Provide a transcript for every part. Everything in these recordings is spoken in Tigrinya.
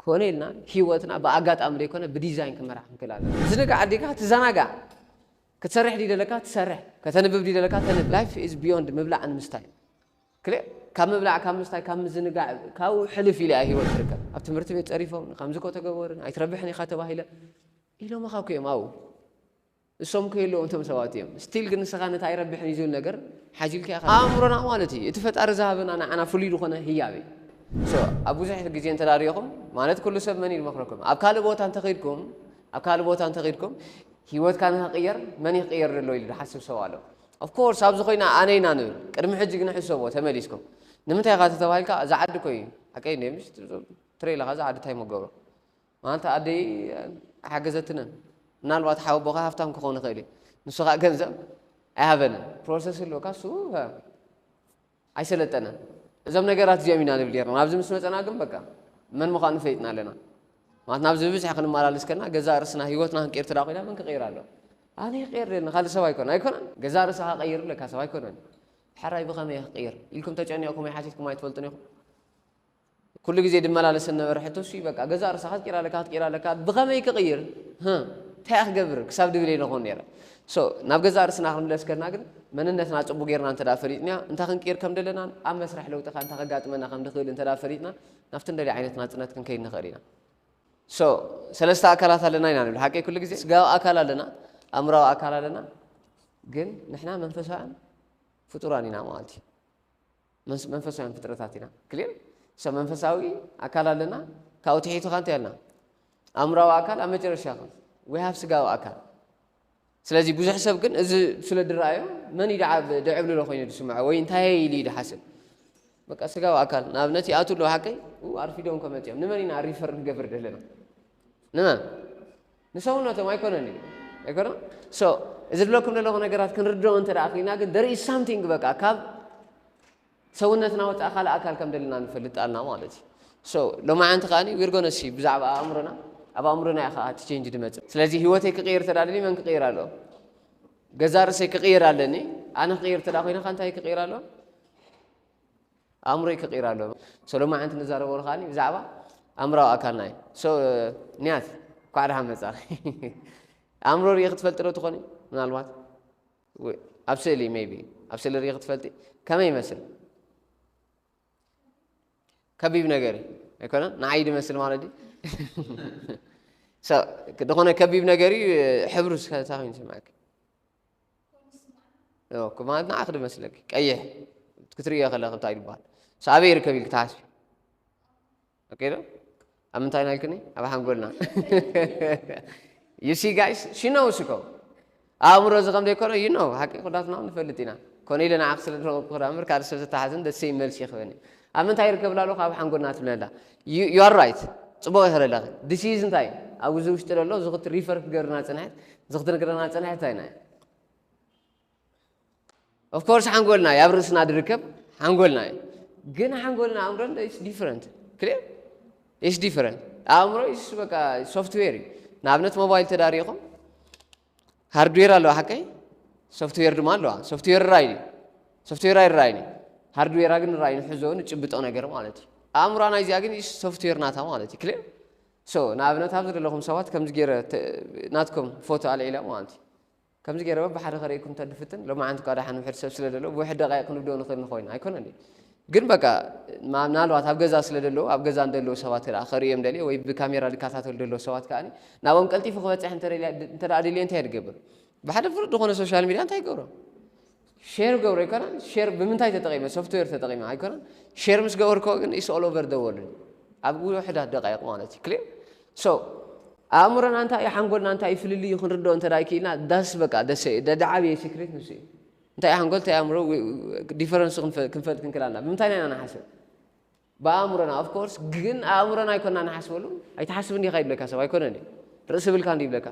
ኮነ ኢልና ህይወትና ብኣጋጣሚ ዘይኮነ ብዲዛይን ክመራሕ ክንክእል ኣለና። ምዝንጋዕ ኣዴካ ትዘናጋዕ፣ ክትሰርሕ ድዩ ደለካ ትሰርሕ፣ ከተንብብ ድዩ ደለካ ተንብብ። Life is beyond ምብላዕን ምስታይ። ክልእ ካብ ምብላዕ ካብ ምስታይ ካብ ምዝንጋዕ ካብኡ ሕልፍ ኢለ እያ ህይወት ትርከብ። ኣብ ትምህርቲ ቤት ጸሪፎም ንከምዚ ኮ ተገበሩን ኣይትረብሕን ኢኻ ተባሂለ ኢሎምኻ እኮ እዮም ኣብኡ። እሶም ከየለዎም እቶም ሰባት እዮም። ስቲል ግን ንስኻ ነቲ ኣይረብሕን እዩ ዝብል ነገር ሓዚልካ ኢኻ። ኣእምሮና ማለት እዩ እቲ ፈጣሪ ዝሃበና ንዓና ፍሉይ ዝኾነ ህያብ እዩ። So ኣብ ብዙሕ ግዜ እንተ ሪኢኹም ማለት ኩሉ ሰብ መን እዩ ዝመኽረኩም ኣብ ካልእ ቦታ እንተኸድኩም ኣብ ካልእ ቦታ እንተኸድኩም ህይወትካ ንክቕየር መን ይክቕየር ዘሎ ኢሉ ዝሓስብ ሰብ ኣሎ። Of course ኣብዚ ኮይና ኣነ ኢና ንብል ቅድሚ ሕጂ ግን ሕሰቦ ተመሊስኩም ንምንታይ ኢኻ ተተባሂልካ እዛ ዓዲ ኮ እዩ ሓቀይ እንደ ትረ ኢለኻ እዛ ዓዲ እንታይ መገብሮ ማለት ኣደይ ሓገዘትንን ምናልባት ሓወቦኻ ሃፍታም ክኸውን ይኽእል እዩ ንሱ ከዓ ገንዘብ ኣይሃበንን ፕሮሰስ ኣለካ እሱ ኣይሰለጠነን እዞም ነገራት እዚኦም ኢና ንብል ርና ኣብዚ ምስ መፀና ግን በቃ መን ምዃኑ ፈይጥና ኣለና ማለት ናብዚ ብብዝሒ ክንመላለስ ከና ገዛ ርእስና ህይወትና ክንቀይር ትዳ ኮይና መን ክቀይር ኣሎ ኣነ ይቀይር ደለኒ ካልእ ሰብ ኣይኮነ ኣይኮነን ገዛ ርእስኻ ቀይር ለካ ሰብ ኣይኮነን ሕራይ ብኸመይ ክቀይር ኢልኩም ተጨኒቕኩም ኣይሓቲትኩም ኣይትፈልጡን ኢኹም ኩሉ ግዜ ድመላለስ ዝነበረ ሕቶ እሱ በቃ ገዛ ርእስኻ ክትቀይር ኣለካ ክትቀይር ኣለካ ብኸመይ ክቕይር እንታይ ክገብር ክሳብ ድብል የለኹን ነረ ናብ ገዛ ርእስና ክንምለስ ከድና ግን መንነትና ፅቡቅ ጌርና እንተ ፈሊጥና እንታይ ክንቅይር ከም ደለና ኣብ መስርሕ ለውጥኻ እንታይ ከጋጥመና ከም ድኽእል እንተ ፈሊጥና ናብቲ እንደሊ ዓይነት ናፅነት ክንከይድ ንኽእል ኢና ሰለስተ ኣካላት ኣለና ኢና ንብል ሓቀይ ኩሉ ግዜ ስጋዊ ኣካል ኣለና ኣእምራዊ ኣካል ኣለና ግን ንሕና መንፈሳውያን ፍጡራን ኢና ማለት እዩ መንፈሳውያን ፍጥረታት ኢና ክሊር ሰብ መንፈሳዊ ኣካል ኣለና ካብኡ ትሒቱካ እንታይ ኣለና ኣእምራዊ ኣካል ኣብ መጨረሻ we have ስጋዊ ኣካል ስለዚ ብዙሕ ሰብ ግን እዚ ስለ ድረኣዮ መን እዩ ደዓ ደዕብልሎ ኮይኑ ዝስምዖ ወይ እንታይ ኢሉ እዩ ድሓስብ በቃ ስጋዊ ኣካል ንኣብነት ይኣቱ ኣለዉ ሓቀይ ኣርፊዶም ከመፅኦም ንመን ኢና ሪፈር ንገብር ዘለና ንመን ንሰውነቶም ኣይኮነን እዩ ኣይኮነ so እዚ ዝብለኩም ዘለኹ ነገራት ክንርድኦ እንተ ደኣ ኮይና ግን there is something በቃ ካብ ሰውነትና ወፃእ ካልእ ኣካል ከም ደለና ንፈልጥ ኣልና ማለት እዩ so ሎማዓንቲ ከኣ we're gonna see ብዛዕባ ኣእምሮና ኣብ ኣእምሮና እዩ ከዓ እቲ ቼንጅ ድመፅእ ስለዚ ህይወተይ ክቅይር ተዳልኒ መን ክቅይር ኣለዎ ገዛ ርእሰይ ክቅይር ኣለኒ ኣነ ክቅይር ተዳ ኮይነ እንታይ ክቅይር ኣለዎ ኣእምሮይ ክቕይር ኣለዎ። So ሎማዓንቲ ንዛረበሉ ከኣ ብዛዕባ ኣእምራዊ ኣካልና እዩ። So ንያት እንኳዕ ደሓን መጻኺ። ኣእምሮ ሪኢኺ ትፈልጢ ዶ ትኾኒ? ምናልባት ኣብ ስእሊ maybe ኣብ ስእሊ ሪኢኺ ትፈልጢ? ከመይ ይመስል? ከቢብ ነገር እዩ ኣይኮነን? ንዓይ ድመስል ማለት ድዩ? So ዝኾነ ከቢብ ነገር እዩ ሕብሩ እስከ እንታይ ኮይኑ ይስምዓካ? ማለት ንዓኺ ድመስለኪ ቀይሕ ክትርእዮ ከለኺ እንታይ ይበሃል ኣበይ ይርከብ ኢልኪ ትሓስቢ ኦኬ ዶ ኣብ ምንታይ ናልክኒ ኣብ ሓንጎልና you see guys she knows እኮ ኣእምሮ እዚ ከም ዘይኮነ you know ሓቂ ኩላትና ንፈልጥ ኢና ኮነ ኢለ ንዓኺ ስለ ዝረኸብኩ ክዳ እምበር ካልእ ሰብ ዝተሓዝን the same መልሲ ይኽበኒ ኣብ ምንታይ ይርከብ ላሉ ካብ ሓንጎልና ትብለላ you are right ፅቡቕ ይኽእል ኣለኺ disease እንታይ ኣብዚ ውሽጢ ዘሎ ዝኽቲ ሪፈር ክትገብርና ፅንሐት ዝኽቲ ንግረና ፅንሐት እንታይ ናይ Of course ሓንጎልና እዩ ኣብ ርእስና ድርከብ ሓንጎልና እዩ ግን ሓንጎልና ኣእምሮን is different clear is different ኣእምሮ is በቃ software እዩ ንኣብነት mobile ተዳሪኹም hardware ኣለዋ ሓቀይ software ድማ ኣለዋ software ራይ software ኣይራይን hardware ግን ራይ ንሕዞ ንጭብጦ ነገር ማለት እዩ ኣእምሮ ናይዚኣ ግን is software ናታ ማለት እዩ clear so ንኣብነት ኣብዚ ዘለኹም ሰባት ከምዚ ገይረ ናትኩም ፎቶ ኣልዒለ ማለት እዩ ከምዚ ገይረ በብሓደ ከርእየኩም እንተ ድፍትን ሎማዓንቲ እኳ ደሓን ውሕድ ሰብ ስለ ደሎ ብውሕድ ደቃይቕ ክንብድኦ ንኽእል ንኾይኑ ኣይኮነን ድዩ ግን በቃ ምናልባት ኣብ ገዛ ስለ ደለዉ ኣብ ገዛ እንደለዉ ሰባት ከኣ ከርእዮም ደልየ ወይ ብካሜራ ዝከታተሉ ደለዉ ሰባት ከኣ ናብኦም ቀልጢፉ ክበፅሕ እንተ ደልየ እንታይ ድገብር ብሓደ ፍሉጥ ዝኾነ ሶሻል ሚድያ እንታይ ይገብሮ ሼር ገብሮ ኣይኮነን ሼር ብምንታይ ተጠቂመ ሶፍትዌር ተጠቂመ ኣይኮነን ሼር ምስ ገበርክዎ ግን is all over the world ኣብ ውሕዳት ደቃይቕ ማለት እዩ clear so ኣእምሮና እንታይ እዩ ሓንጎልና እንታይ እዩ ፍልልዩ ክንርድኦ እንተ ክኢልና that's በቃ ደስ ደዓብየ secret ንሱ እዩ እንታይ ሓንጎል እንታይ ኣእምሮ difference ክንፈልጥ ክንክላልና ብምንታይ ኢና ንሓስብ ብኣእምሮና of course ግን ኣእምሮና ኣይኮና ንሓስበሉ ኣይትሓስብ እንዲኻ ይብለካ ሰብ ኣይኮነን እዩ ርእሲ ብልካ እንዲ ይብለካ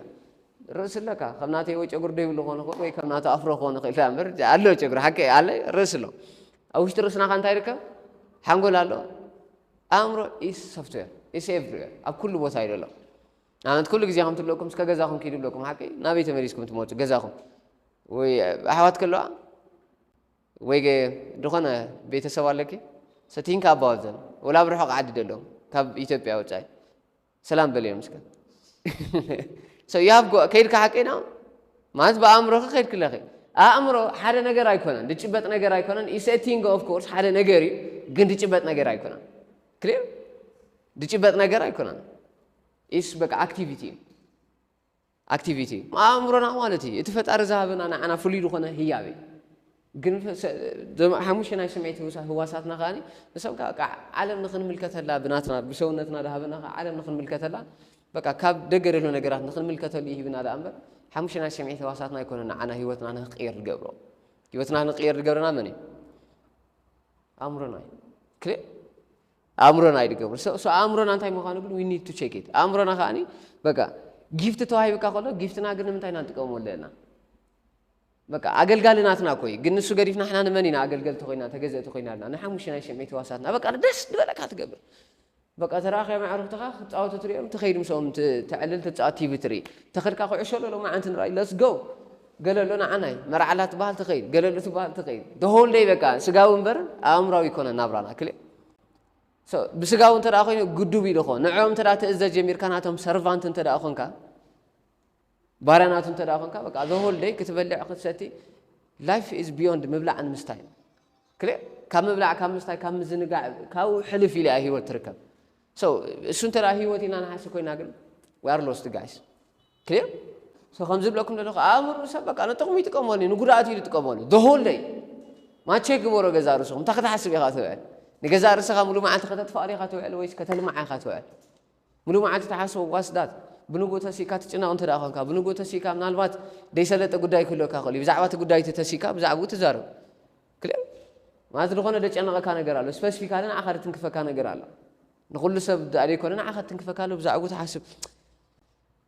ርእሲ ኣለካ ከም ናተይ ወይ ጨጉሪ ዶ ይብሉ ክኾኑ ወይ ከም ናተ ኣፍሮ ክኾኑ ክእል እምበር ኣሎ ጨጉሪ ሓቂ ኣለ ርእሲ ኣሎ ኣብ ውሽጢ ርእስና ከ እንታይ ይርከብ ሓንጎል ኣሎ ኣእምሮ is software is everywhere ኣብ ኩሉ ቦታ እዩ ዘሎ ኣመት ኩሉ ግዜ ከም ትብለኩም እስከ ገዛኹም ኪዱ ብለኩም ሓቂ ናበይ ተመሊስኩም ትመፁ ገዛኹም ወይ ኣሕዋት ከለዋ ወይ ዝኾነ ቤተሰብ ኣለኪ ሰቲንካ ኣባወዘን ወላ ኣብ ርሑቕ ዓዲ ደለዉ ካብ ኢትዮጵያ ወፃኢ ሰላም በልዮም እስከ። So you have go- ከይድካ ሓቀይና ማለት ብኣእምሮኺ ከይድክለኺ። ኣእምሮ ሓደ ነገር ኣይኮነን፣ ዝጭበጥ ነገር ኣይኮነን። It's a thing, of course ሓደ ነገር እዩ፣ ግን ዝጭበጥ ነገር ኣይኮነን። ክሊር? ዝጭበጥ ነገር ኣይኮነን። ኢስ በቃ ኣክቲቪቲ እዩ። ኣክቲቪቲ ኣእምሮና ማለት እዩ። እቲ ፈጣሪ ዝሃበና ንዓና ፍሉይ ዝኾነ ህያብ እዩ። ግን ፈ- ሰ- ደም- ሓሙሽተ ናይ ስምዒት ህውሳ- ህዋሳትና ከኣ ንሶም ከኣ ከኣ ዓለም ንኽንምልከተላ ብናትና ብሰውነትና ዝሃበና ከኣ ዓለም ንኽንምልከተላ በቃ ካብ ደገ ዘሎ ነገራት ንኽንምልከተሉ ይሂብና ደኣ እምበር ሓሙሽተ ናይ ስምዒት ህዋሳትና ኣይኮነን ንዓና ህይወትና ንኽቅየር ዝገብሮ። ህይወትና ንኽቅየር ዝገብረና መን እዩ? ኣእምሮና እዩ። ክሊር? ኣእምሮና እዩ ዝገብር። So so ኣእምሮና እንታይ ምዃኑ ግን we need to check it። ኣእምሮና ከኣ በቃ ጊፍት ተዋሂብካ ከሎ ጊፍትና ግን ንምንታይ ኢና ንጥቀመሉ ዘለና? በቃ ኣገልጋሊ ናትና እኮ እዩ። ግን ንሱ ገዲፍና ንሕና ንመን ኢና ኣገልገልቲ ኮይና ተገዘእቲ ኮይና ኣለና? ንሓሙሽተ ናይ ስምዒት ህዋሳትና በቃ ደስ ዝበለካ ትገብር። በቃ ተረኣኸዮም ኣዕሩኽትኻ ክጻወቱ ትሪኦም ትኸይድ፣ ምስኦም ት- ተዕልል ትጻወት፣ ቲቪ ትርኢ። ተኸድካ ኩዕሾ ኣሎ ሎማዓንቲ ንራይ let's go። ገለ ኣሎ ንዓናይ መርዓላ ትበሃል ትኸይድ፣ ገለ ኣሎ ትበሃል ትኸይድ። The whole day በቃ ስጋዊ እምበር ኣእምራዊ ይኮነ ናብራና ክልእ። So ብስጋዊ እንተ ደኣ ኮይኑ ግዱብ ኢሉ ኾን ንዕኦም እንተ ደኣ ትእዘዝ ጀሚርካ ናቶም ሰርቫንት እንተ ደኣ ኾንካ ባርያ ናቱ እንተ ደኣ ኾንካ በቃ the whole day ክትበልዕ ክትሰቲ life is beyond ምብላዕን ምስታይ። ክልእ ካብ ምብላዕ ካብ ምስታይ ካብ ምዝንጋዕ ካብኡ ሕልፍ ኢለ እያ ህይወት ትርከብ። So እሱ እንተ ደኣ ህይወት ኢና ንሓስብ ኮይና ግን we are lost guys። ክሊር? So ከም ዝብለኩም ዘለኹ ኣእምሮ ሰብ በቃ ንጥቕሚ ይጥቀመሉ እዩ፣ ንጉድኣት እዩ ዝጥቀመሉ። The whole day ማቼ ግበሮ ገዛ ርእስኹም። እንታይ ክትሓስብ ኢኻ ትውዕል? ንገዛ ርእስኻ ሙሉ መዓልቲ ከተጥፍኣሉ ኢኻ ትውዕል ወይስ ከተልምዓ ኢኻ ትውዕል? ሙሉ መዓልቲ ትሓስቦ ዋስዳት ብንጉ ተሲእካ ትጭነቕ እንተ ደኣ ኾንካ ብንጉ ተሲእካ ምናልባት ደይሰለጠ ጉዳይ ክህልወካ ክእል እዩ። ብዛዕባ እቲ ጉዳይ እቲ ተሲእካ ብዛዕባኡ ትዛረብ። ክልእ ማለት ዝኾነ ደጨነቐካ ነገር ኣሎ። ስፐሲፊካሊ ንዓኻ ደትንክፈካ ነገር ኣሎ። ንኹሉ ሰብ ደኣ ደይኮነ ንዓኻ ትንክፈካ ኣሎ። ብዛዕባኡ ትሓስብ።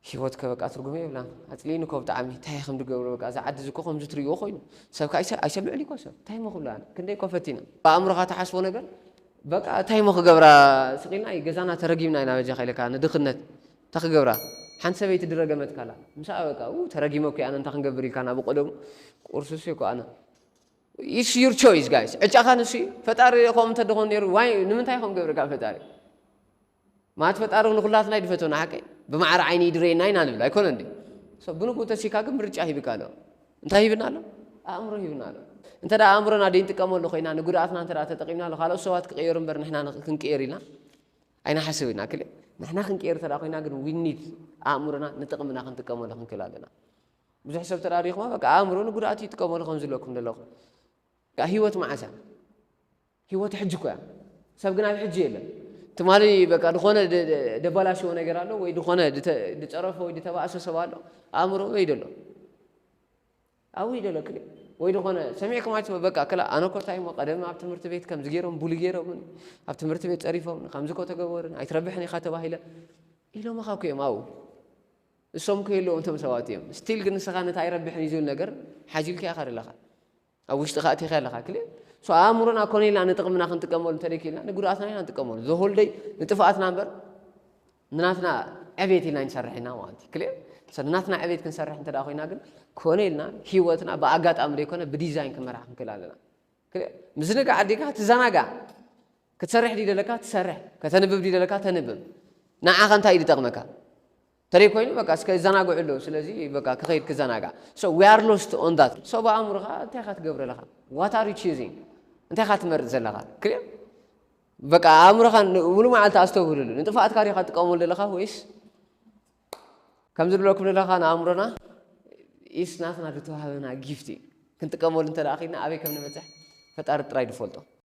ህይወት ከ በቃ ትርጉም የብላን። ኣጽሊኒ እኮ ብጣዕሚ። እንታይ ከም ዝገብሮ በቃ። እዚ ዓዲ እዚ እኮ ከምዚ ትርእይዎ ኮይኑ። ሰብ ከ ኣይሰ- ኣይሰምዕን እኮ ሰብ። እንታይ እሞ ክብላ? ክንደይ እኮ ፈቲና። ብኣእምሮኻ ትሓስቦ ነገር በቃ እንታይ እሞ ክገብራ? ስቕ ኢልና እዩ ገዛና ተረጊምና ኢና በጃኻ ኢለካ ንድኽነት። እንታይ ክገብራ? ሓንቲ ሰበይቲ ድረገመትካ ኣላ። ምስኣ በቃ ኡ ተረጊመ እኮ ኣነ እንታይ ክንገብር ኢልካ ናብ ቀደሙ ቁርሱስ እኮ ኣነ It's your choice guys። ዕጫኻ ንሱ እዩ። ፈጣሪ ከምኡ እንተደኾን ነይሩ ዋይ ንምንታይ ከም ገብረካ ፈጣሪ? ማለት ፈጣሪ ንኹላትና ይድፈተና ሓቀይ ብማዕረ ዓይኒ ይድረየና ኢና ንብል ኣይኮነ እንዲ? So ብንጉ ተሲካ ግን ምርጫ ሂብካ ኣሎ። እንታይ ሂብና ኣሎ? ኣእምሮ ሂብና ኣሎ። እንተ ደኣ ኣእምሮና ደይንጥቀመሉ ኮይና ንጉድኣትና እንተ ደኣ ተጠቂምናሉ ካልኦት ሰባት ክቅየሩ እምበር ንሕና ንኽ- ክንቅየር ኢልና ኣይንሓስብ ኢና ክልእ ንሕና ክንቅየር እንተ ደኣ ኮይና ግን we need ኣእምሮና ንጥቕምና ክንጥቀመሉ ክንክእል ኣለና። ብዙሕ ሰብ ተዳሪኹማ በቃ ኣእምሮ ንጉድኣት ይጥቀመሉ ከም ዝለኩም ዘለኹ በቃ ህይወት መዓሳ ህይወት ሕጂ እኮ እያ ሰብ ግን ኣብ ሕጂ የለን ትማሊ በቃ ዝኾነ ደ- ደ- ደባላሽዎ ነገር ኣሎ ወይ ዝኾነ ድተ- ድፀረፎ ወይ ድተባእሰ ሰብ ኣሎ ኣእምሮ ወይ ደሎ ኣብይ ደሎ ክል ወይ ዝኾነ ሰሚዕኩም ኣይትበ በቃ ክላ ኣነ እኮ እንታይ እሞ ቀደም ኣብ ትምህርቲ ቤት ከምዚ ገይሮም ቡሊ ገይሮም ኣብ ትምህርቲ ቤት ፀሪፎም ከምዚ እኮ ተገበሩን ኣይትረብሕን ኢኻ ተባሂለ ኢሎምኻ እኮ እዮም ኣብኡ እሶም ከየለዉ እንቶም ሰባት እዮም ስቲል ግን ንስኻ ነታ ኣይረብሕን እዩ ዝብል ነገር ሓዚልካ ኢኻ ዘለኻ ኣብ ውሽጥኻ ኣቲኻ ኣለኻ ክልእ ሶ ኣእምሮና ኮነ ኢልና ንጥቕምና ክንጥቀመሉ እንተደይክልና ንጉድኣትና ኢና ንጥቀመሉ ዘሆልደይ ንጥፍኣትና እምበር ንናትና ዕቤት ኢልና ንሰርሕ ኢና ማለት እዩ ክልእ ሶ ንናትና ዕቤት ክንሰርሕ እንተ ኮይና ግን ኮነ ኢልና ህይወትና ብኣጋጣሚ ዘይኮነ ብዲዛይን ክንመርሓ ክንክእል ኣለና ክልእ ምዝንጋዕ ኣዲካ ትዘናጋዕ ክትሰርሕ ድዩ ደለካ ትሰርሕ ከተንብብ ድዩ ደለካ ተንብብ ንዓኻ እንታይ እዩ ዝጠቕመካ ተደይ ኮይኑ በቃ እስከ ይዘናግዑ ኣለዉ ስለዚ በቃ ክኸይድ ክዘናጋዕ so we are lost on that so ብኣእምሮኻ እንታይ ኢኻ ትገብር ኣለኻ what are you choosing እንታይ ኢኻ ትመርጥ ዘለኻ ክልእ በቃ ኣእምሮኻ ሙሉ መዓልቲ ኣስተውህልሉ ንጥፍኣትካ ዲኻ ትጥቀመሉ ዘለኻ ወይስ ከም ዝብለኩም ዘለኻ ንኣእምሮና ኢስ ናትና ዝተዋህበና ጊፍት እዩ ክንጥቀመሉ እንተ ደኣ ኺድና ኣበይ ከም ንበፅሕ ፈጣሪ ጥራይ ዝፈልጦ